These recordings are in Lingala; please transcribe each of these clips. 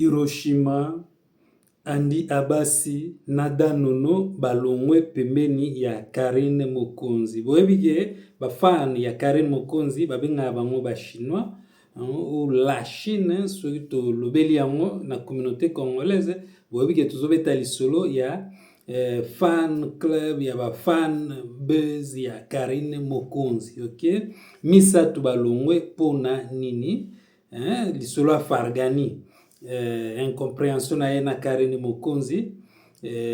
Hiroshima, Andy Abasi na Dan Nono balongwe pembeni ya Carine Mokonzi. Boyebi ke ba fan ya Carine Mokonzi babengaka bango ba chinois ou la Chine. Soki tolobeli yango na communauté congolaise, boyebi ke tozobeta lisolo ya fan club ya ba fan buzz ya Carine Mokonzi. Ok, misato balongwe mpona nini? Hein, lisolo ya Fargani, incompréhension na ye na Carine Mokonzi,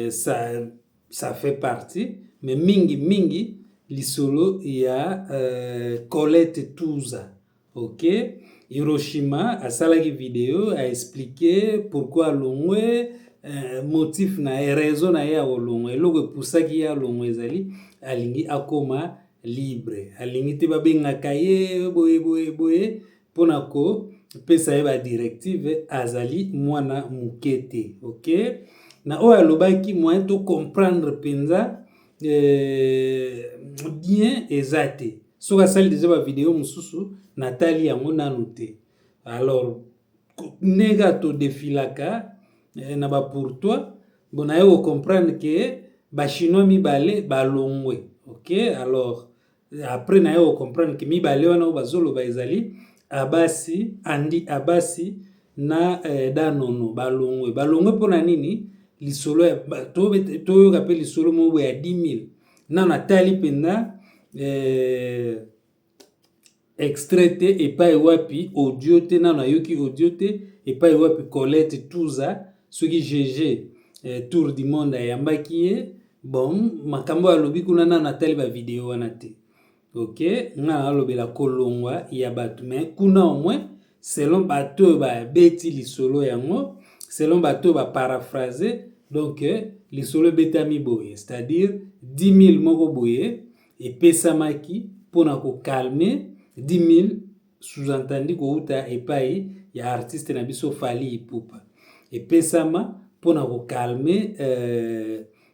ça fait partie, mais mingi mingi lisolo ya Colette Tuza. Ok, Hiroshima asalaki video a expliquer pourquoi alongwe, motif na ye, raison na ye ya kolongwa. Eloko epusaki ye alongwa ezali alingi akoma libre, alingi te babengaka ye boye boye boye mpona kopesa ye badirective. Azali mwana moke te. Ok, na oyo alobaki, moyen to comprendre mpenza bien eza te. Soki asali deja bavideo mosusu, natali yango nanu te. Alors ndenge kaka todefilaka na bapour toi, bon, naye kocomprendre ke bachinois mibale balongwe. Ok, alors après naye kocomprendre ke mibale wana oyo bazoloba ezali Abasi, Andi Abasi na Danono. Balongwe, balongwe mpona nini? Lisolo toyoka mpe lisolo moko boye ya 10 000. Nano atali mpenza extrait te, epai wapi audio te, nano ayoki audio te epai wapi Colette Tuza, soki GG Tour du Monde ayambaki ye. Bon, makambo oyo alobi kuna, nano atali bavideo wana te. Ok, nga nalobela kolongwa ya bato, mais kuna au moins selon bato oyo babeti lisolo yango, selon bato oyo baparaphrase, donc lisolo ebetami boye, c'est-à-dire 10 000 moko boye epesamaki mpona kocalmer, 10 000 sous-entendu kouta epai ya artiste na biso Fally Ipupa, epesama mpona kocalmer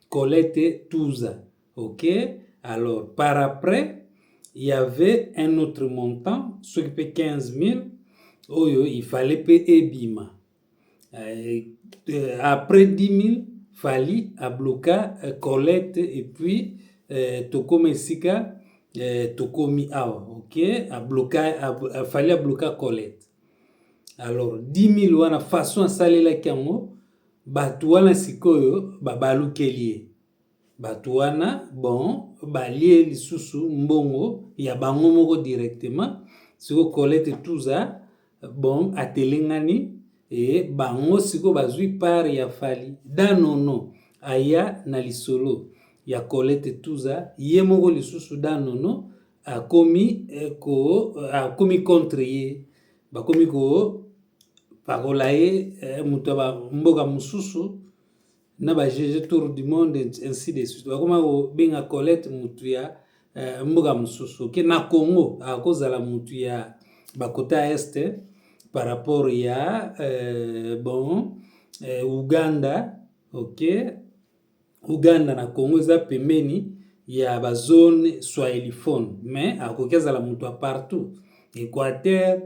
Colette Tuza. Ok, alors par après il y avait un autre montant, soki mpe 15 000 oyo il fallait mpe ebima. Après 10 000, Fally abloka Colette et puis tokóma esika tokomi awa. Ok, abloka, Fally abloka Colette. Alors 10 000 wana, façon asalelaki yango, bato wana sikoyo babalukeli ye. Bato wana, bon, balie lisusu mbongo ya bango moko directement. Sikoyo Colette Tuza, bon, atelengani e bango sikoyo bazwi part ya Fally. Danono aya na lisolo ya Colette Tuza, ye moko lisusu Danono akomi ko akomi contre ye, bakomi kopakola ye moto ya mboka mosusu na ba GG Tour du Monde, ainsi de suite. Bakoma kobenga Colette mutu ya mboka mosusu. Oke na Congo akozala mutu ya bakota est par rapport ya bon, Uganda. Ok, Uganda na Congo eza pembeni ya bazone swahiliphone, mais akoki azala moto ya partout, Équateur,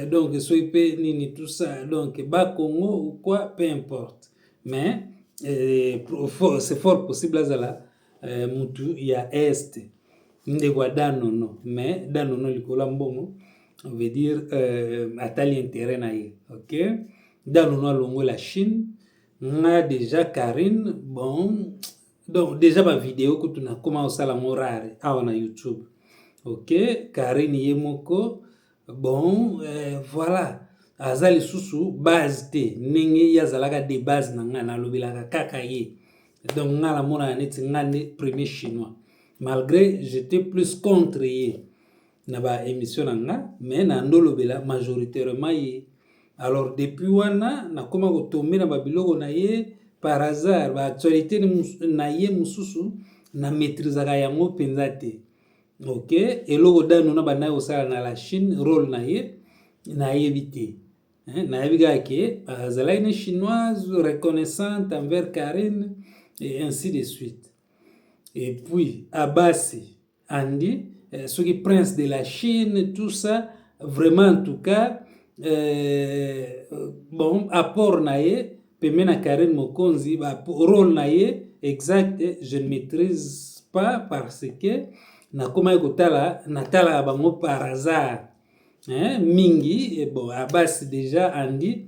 donc soki mpe nini, tout ça, donc Bacongo ou quoi, peu importe, mais c'est fort possible azala mutu ya est, ndeko ya Danono. Mais Danono likolo ya mbongo, veut dire atali intérêt na ye. Ok, Danono alongola Chine. Nga déjà Carine, bon, donc déjà bavideo kutu nakóma kosala yango rare awa na YouTube. Ok, Carine ye moko, bon, voilà, aza lisusu base te ndenge ye azalaka de base na ngai. Nalobelaka kaka ye, donc ngai namonaka neti ngai nde premier chinois, malgré j'étais plus contre ye na baémission na nga, mais na ndolobela majoritairement ye. Alors depuis wana nakóma kotombe na babiloko na ye par hasard, baactualité na ye mosusu na maîtrisaka yango mpenza te. Ok, eloko Dano na bandaki kosala na la Chine, rôle na ye nayebi te. Nayebi kaka ke azalaki ne chinoise reconnaissante envers Carine et ainsi de suite. Et puis Abasi Andi, soki prince de la Chine, tout ça, vraiment, en tout cas. Bon, apport na ye pembe na Carine Mokonzi, ba rôle na ye exact, je ne maîtrise pas parce que nakomaki kotala, natalaka bango par hasard, hein, mingi. Bon, Abbas déjà Andy,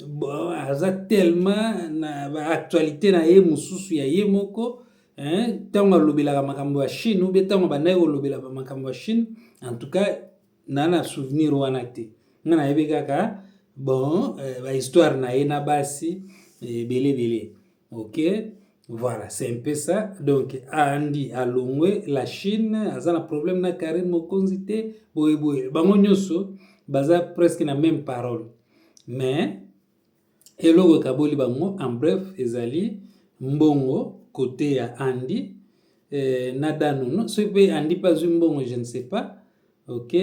bon, aza tellement na baactualité na ye mosusu ya ye moko, hein, ntango alobelaka makambo ya Chine ou bien ntango abandaki kolobela makambo ya Chine, en tout cas na souvenir wana te. Nga nayebi kaka, bon, bahistoire na ye na basi ebele ebele. Ok, voilà, c'est un peu ça. Donc Andy alongwe la Chine, aza na problème na Karine Mokonzi te, boye boye. Bango nyonso baza presque na même parole, mais eloko ekaboli bango, en bref, ezali mbongo côté ya Andy na Danono. Soki mpe Andy mpe azwi mbongo, je ne sais pas. Ok,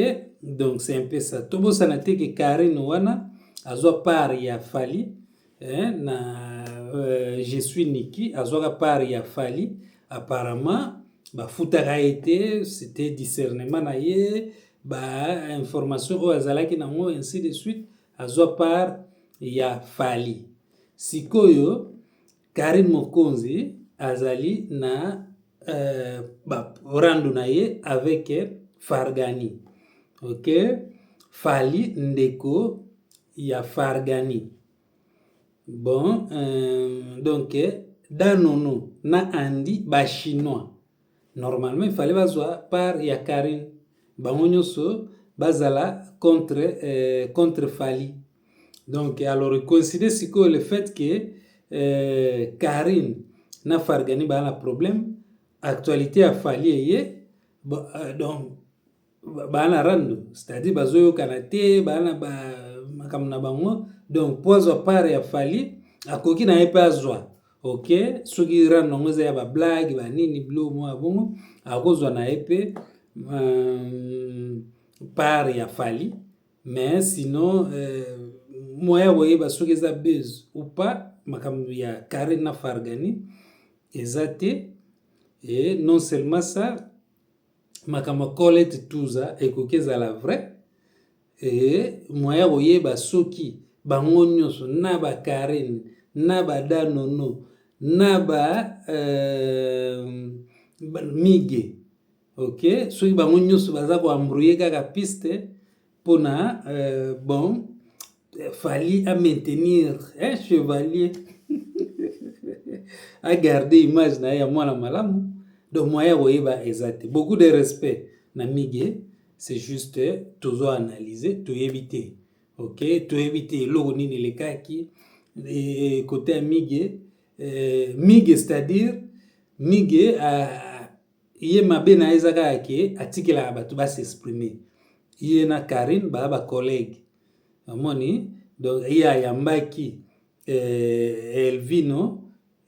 donc c'est un peu ça. Tobosana te ke Karine wana azwa part ya Fally, na Je suis Niki, azwaka part ya Fally. Apparemment bafutaka ye te, c'était discernement na ye, bainformation oyo azalaki nango, ainsi de suite. Azwa part ya Fally. Sikoyo Karine Mokonzi azali na barando na ye avec Fargani. Ok, Fally ndeko ya Fargani. Bon, donc Danono na Andy, bachinois, normalement il fallait bazwa part ya Karine, bango nyonso bazala contre Fally. Donc alors coïncide sikoyo le fait que Karine na Fargani baa na problème, actualité ya Fally eye. Bon, donc baa na rando, c'est-à-dire bazoyokana te, baa na makambo na bango. Donc po azwa part ya Fally, akoki na ye mpe azwa. Ok, soki rando yango eza ya bablague, banini, biloko moko ya bongo, akozwa na ye mpe part ya Fally. Mais sinon, moyen koyeba soki eza buzz ou pas, makambo ya Karine na Fargani, eza te. Et non seulement ça, makambo ya Colette Tuza ekoki ezala vrai. E moyen koyeba soki bango nyonso na bakarine na badanono na ba Mige, ok, soki bango nyonso baza koembrouiller kaka piste mpona bon, Fally amaintenir un chevalier, agarde image na ye ya mwana malamu. Donc moyen ya koyeba eza te. Beaucoup de respect na Mige, c'est juste tozo analyse, toyebi te. Ok, toyebi te eloko nini elekaki côté ya Mige. Mige, c'est-à-dire Mige, ye mabe na ye eza kaka ke atikelaka bato bas'exprimer. Ye na Karine baa bacollègue, omoni. Donc ye ayambaki Elvino,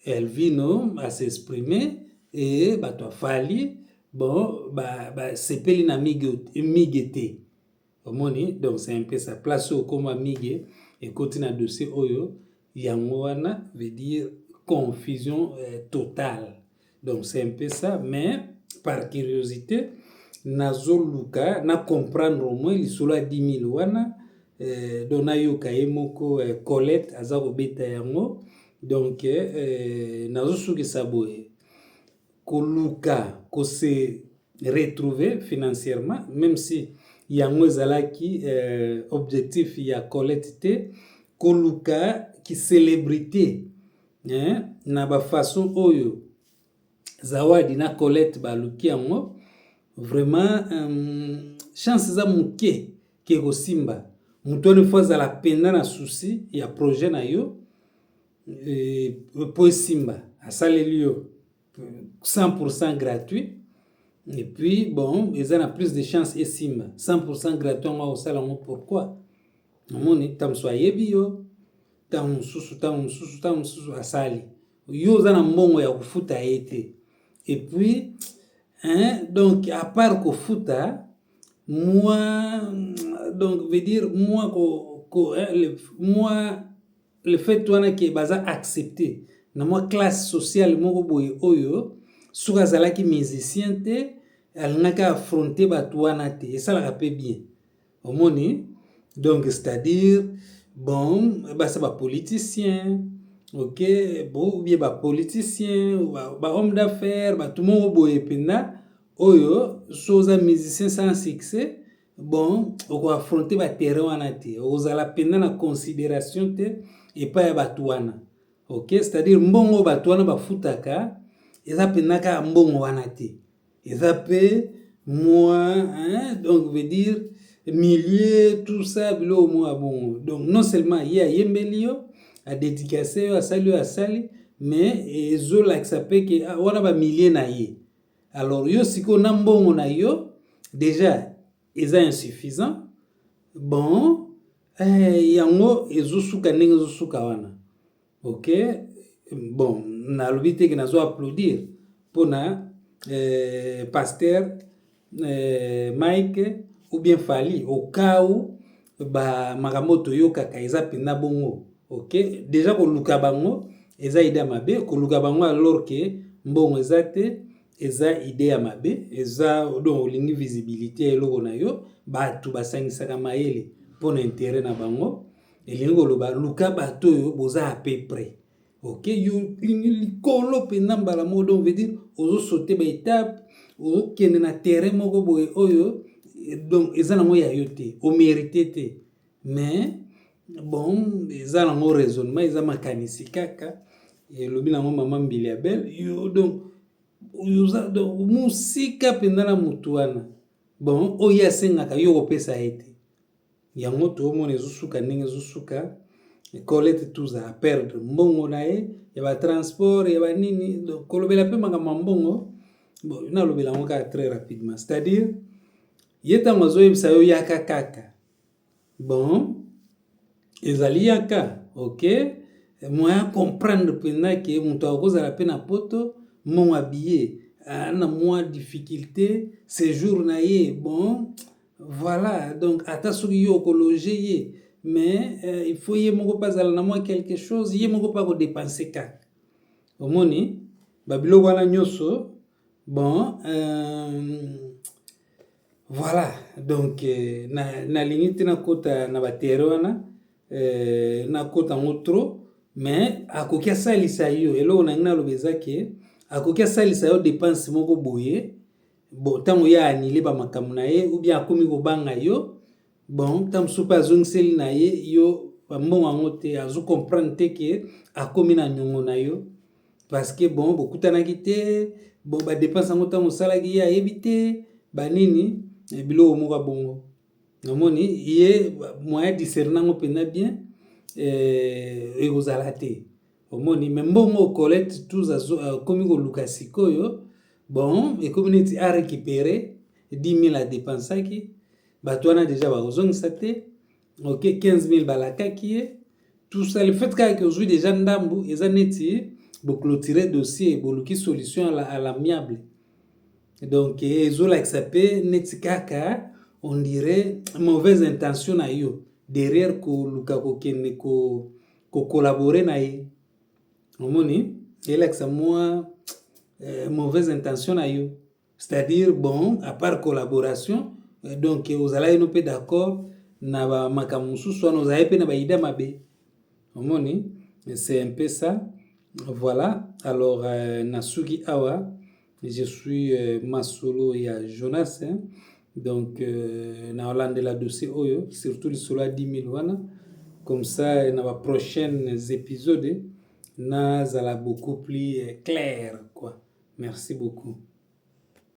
Elvino as'exprime e bato afali, bon, basepeli ba na Mige, Mige te, omoni. Donc c'est un peu ça. Place oyo okoma Mige ekoti na dossier oyo, yango wana veut dire confusion totale. Donc c'est un peu ça. Mais par curiosité, nazoluka na comprendre au moins lisolo ya 10 000 wana. Donc nayoka ye moko Colette aza kobeta yango. Donc nazosukisa boye: koluka kose retrouver financièrement, même si yango ezalaki objectif ya Colette te, koluka kicélébrité, hein, na bafaçon oyo Zawadi na Colette baluki yango, vraiment chance eza moke ke kosimba. Moto wana fo azala mpenza na souci ya projet na yo po esimba. Asaleli yo 100% gratuit et puis bon, eza na plus de chance esimba. 100% gratuit yango, akosala yango pourquoi? Omoni, ntango mosusu ayebi yo, ntango mosusu, ntango mosusu, ntango mosusu asali yo, oza na mbongo ya kofuta ye te. Et puis, hein, donc à part kofuta moi, donc veut dire moi ko, hein, moi le fait wana ke baza accepté na mwa classe sociale moko boye oyo soki azalaki musicien te, alingaki affronte bato wana te, esalaka mpe bien, omoni. Donc c'est-à-dire bon basa ba politiciens, ok, bon, ou bien ba politiciens, ba homme d'affaires, bato moko boye mpenza oyo so oza musicien sans succès, bon, okoaffronte baterrain wana te, okozala mpenza na considération te epai ya bato wana, ok. C'est-à-dire mbongo bato wana bafutaka eza mpenza kaka mbongo wana te, eza mpe mwa, hein, donc veut dire milieu, tout ça, biloko moko ya bongo. Donc non seulement ye ayembeli yo, adédicace yo, asali oyo asali, mais ezolakisa mpe ke wana bamilie na ye. Alors yo sikoyo na mbongo na yo déjà eza insuffisant. Bon, yango ezosuka ndenge ezosuka wana, ok. Bon, nalobi te ke nazo applaudir mpona pasteur Mike ou bien Fally, au cas où bamakambo toyokaka eza mpenza bongo, ok. Déjà koluka bango eza idée ya mabe, koluka bango alors ke mbongo eza te, eza idée ya mabe. Eza donc olingi visibilité ya eloko na yo. Bato basangisaka mayele mpona intérêt na bango. Elingi koloba luka bato oyo boza à peu près, ok. Yo lingi likolo mpenza mbala moko, donc veut dire ozosaute baétape, ozokende na terrain moko boye oyo donc eza nango ya yo te, omérite te. Mais bon, eza nango raisonnement, eza makanisi kaka elobi nango mama Mbili ya Bele. Yo donc oza donc mosika mpenza na motu wana. Bon, oyo asengaka yo kopesa ye te, yango toomona ezosuka ndenge ezosuka. Colette Tuza aperdre mbongo na ye ya batransport, ya banini. Donc kolobela mpe makambo ya mbongo, bon, nalobela yango kaka très rapidement. C'est-à-dire ye ntango azoyebisa yo yaka kaka, bon, ezali yaka, ok, moyen comprendre mpenza ke moto akozala mpe na Poto, mbongo ya billet na mwa difficulté, séjour na ye, bon, voilà. Donc ata soki yo okologe ye, mais il faut ye moko mpe azala na mwa quelque chose, ye moko mpe akodepense kaka. Omoni babiloko wana nyonso, bon, voilà. Donc nalingi te nakota na baterrain wana, nakota yango trop. Mais akoki asalisa yo. Eloko na ngai naloba eza ke akoki asalisa yo dépense moko boye. Bon, ntango ye anile bamakambo na ye ou bien akomi kobanga yo, bon, ntango mosusu mpe azongiseli na ye yo bambongo yango te, azocomprendre te ke akomi na niongo na yo, parce que bon, bokutanaki te. Bon, badepense yango ntango osalaki, ye ayebi te banini, biloko moko ya bongo. Namoni ye moyen discerne yango mpenza bien ekozala te, omoni. Mais mbongo Colette Tuza akomi koluka sikoyo, bon, ekomi neti arécupéré 10 000 adépensaki. Bato wana déjà bakozongisa te, ok. 15 000 balakaki ye, tout ça. Le fait kaka ke ozwi déjà ndambu, eza neti boclôture dossier, boluki solution à l'amiable. Donc ezolakisa mpe neti kaka on dirait mauvaise intention na yo derrière koluka kokende kocollabore na ye. Omoni, elakisa mwa mauvaise intention na yo. C'est-à-dire, bon, à part collaboration, donc ozalaki no mpe d'accord na bamakambo mosusu wana, ozalaki mpe na baidées mabe. Omoni, c'est un peu ça, voilà. Alors nasuki awa. Je suis Masolo ya Jonas, hein? Donc naolandela dossier oyo, surtout lisolo ya 10 000 wana. Comme ça na baprochaines épisodes nazala beaucoup plus clair, quoi. Merci beaucoup.